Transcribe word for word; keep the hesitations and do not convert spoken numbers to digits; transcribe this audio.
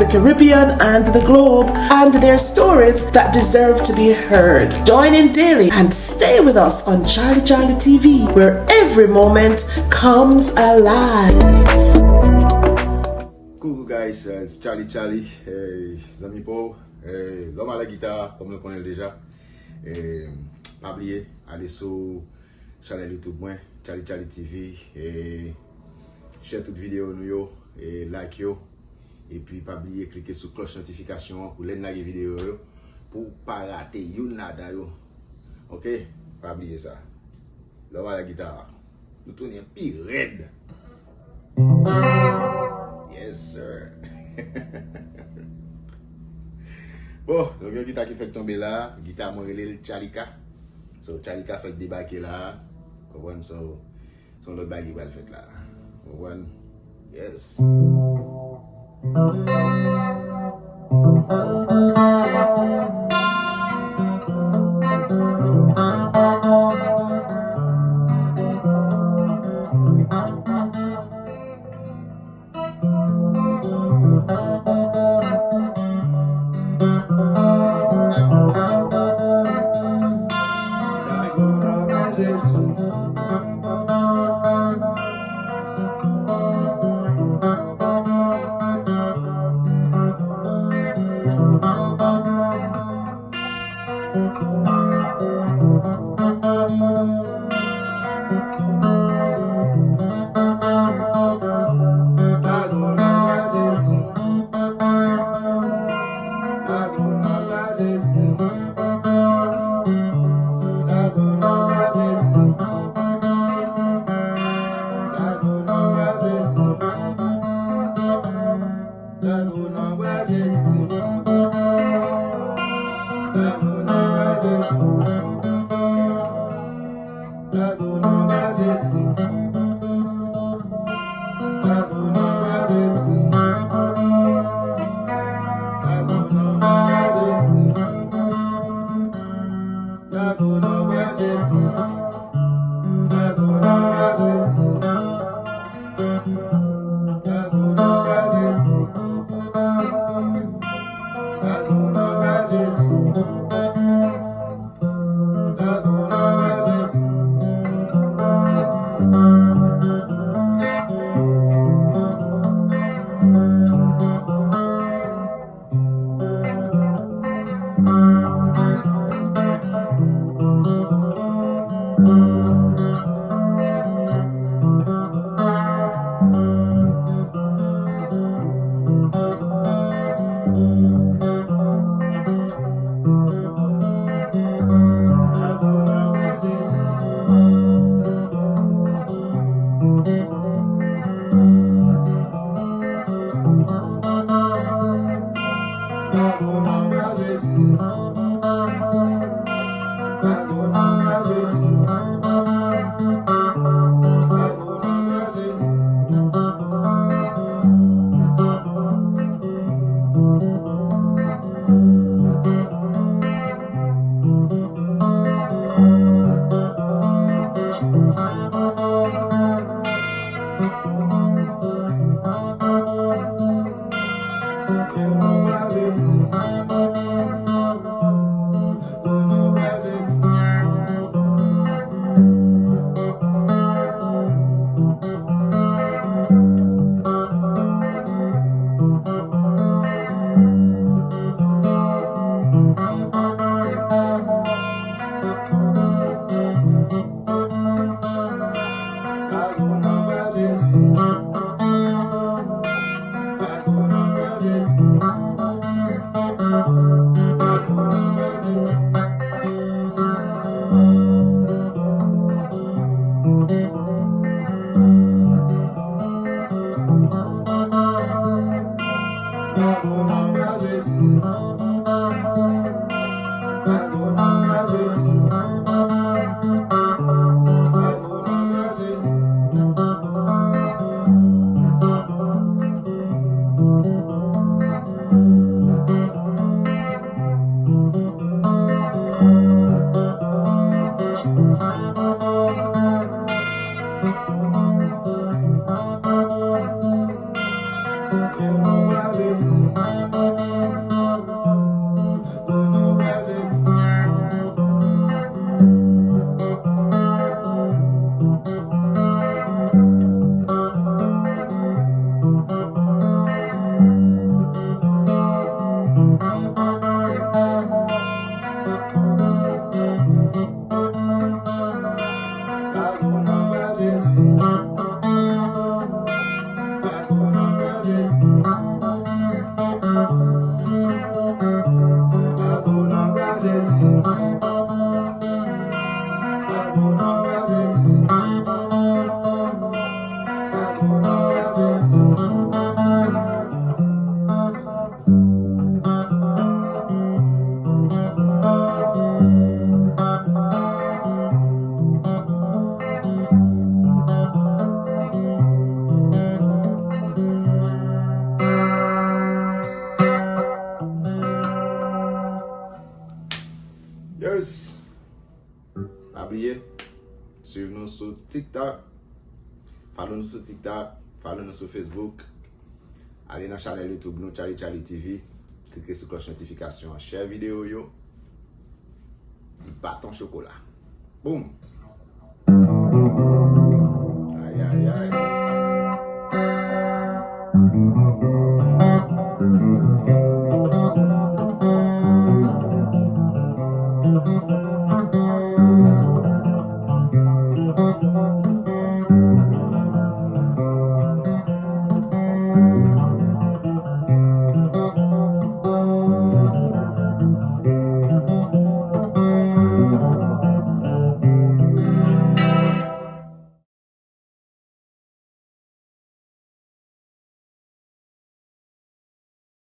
the Caribbean, and the globe, and their stories that deserve to be heard. Join in daily and stay with us on Charlie Charlie T V, where every moment comes alive. Coucou guys, uh, it's Charlie Charlie. Hey, zanmi pa w, hey, Lòm a la gita, kòm nou konnen l deja. Hey, pa bliye, ale sou chanèl YouTube mwen, Charlie Charlie T V, e share tout videyo nou yo, e like yo, epi pa bliye klike sou klòch notifikasyon an pou lè n lage videyo yo, pou w pa rate youn ladan yo. Oke? Pa bliye sa. Lòm a la gita. Nou tounen pi rèd. Yes, sir. Bon, nou gen yon gita ki fèk tonbe la. Gita mwen rele l Chalika. So, Chalika fèk debake la. Konprann? So, se yon lòt bagay ki pral fèt la. Konprann? Yes. Bliye, swiv nou sou TikTok. Follow nou sou TikTok. Follow nou sou Facebook. Ale nan chanèl YouTube nou, Charlie Charlie T V. Klike sou klòch notifikasyon an. Share videyo yo. Baton chokola. Boom!